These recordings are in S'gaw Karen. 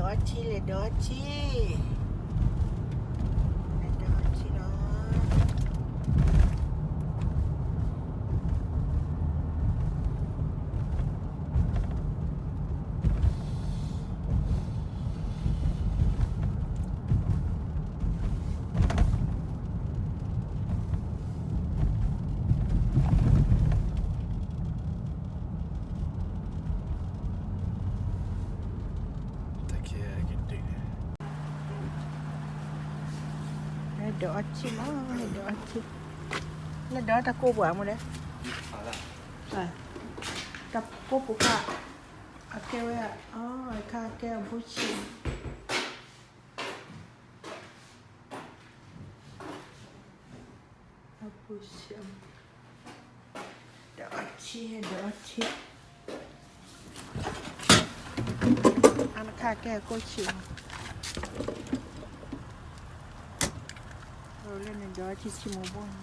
အီထံ လဲၤဒိးအီထံ, လဲၤဒိးအီထံလီၤ. လဲၤဒိးအီထံမး, လဲၤဒိးအီထံ, လဲၤဒိးတၢ်ကိၢ်ပှၤမ့ၢ်ဒီး, တၢ်ကိၢ်ပူၤခါ, အကဲဝဲ, အခါကဲအဘိဆံး အပူၤဆံး, ဒိးအီထံ, ဒိးအီထံ, အနခါကဲအကိၢ်ဆံး, လၢနဒိးအီထံဆံးမူဘိန့ၣ်,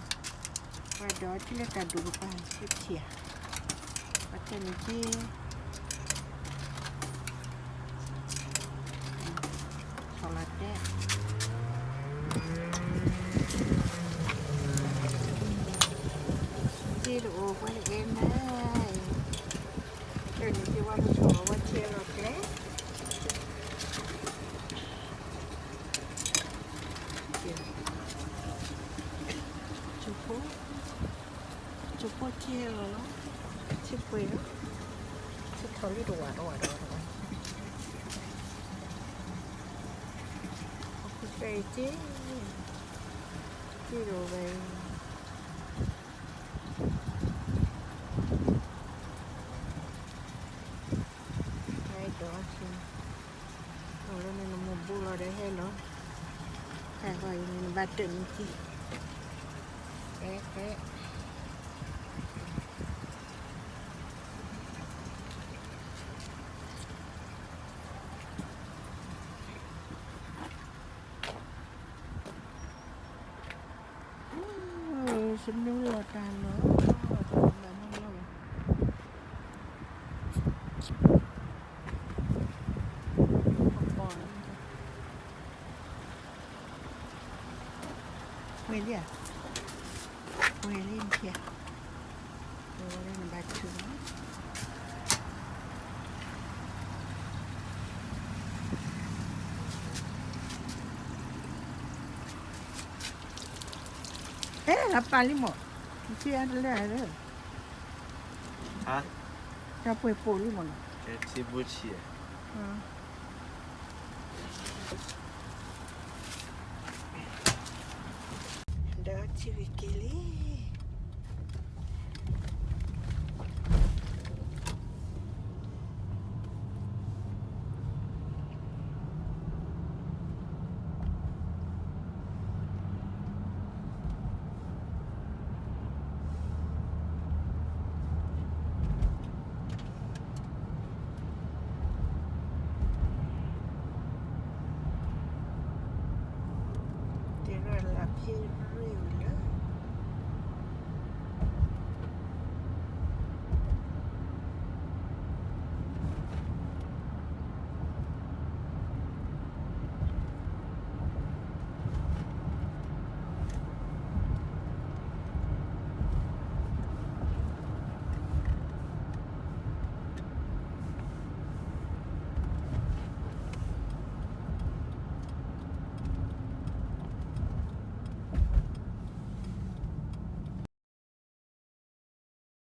ပှၤဒိးအီထံလၢတၢ်ဒိးကပၤန့ၣ် ထံၣ်ဧါ, ပှၤတဲန့ၣ်က့ ဆီလီၤတဲာ်, က့တအိၣ်ပှဲၤလၢအဲၣ်နၤ, တၢ်န့ၣ်က့ဝဲပဆီလီၤဝဲဆဲလီၤကျဲ, ကၠိဖိ, ကၠိဖိထံလီၤလီၤ, ထံပှဲၤလီၤ, ထံထီၣ်လံတဝာ်တဝာ်တဝာ်တဝာ်, အဃိဖဲအံၤက့ က့ဒိးဝဲ, ဟဲဒိးဆံး, အိၣ်လၢနမိၢ်ဘူးလီၤဒီးဟဲလီၤ, ဟဲဃီအံၤနဘၣ်တၢၢ်မံၤကံ, ကဲကဲ စနူလီၤတၢ်လီၤ, ဝဲလံဧါ, ဝဲလံနထံၣ်, ဝဲလၢနဘၣ်ထုးလီၤ. အဲ လၢပာ်လံမး, နထံၣ်အါတလၢဧါ, တၢ်ပှဲၤပိာ်လံမးနီၤ, ကဲထံဘိဆံးဧါ, ဒီးထံဝံၤက့ၤလံ. တရၢၢ်လၢဖ့ရ့ၣ်ဝံၤလၢ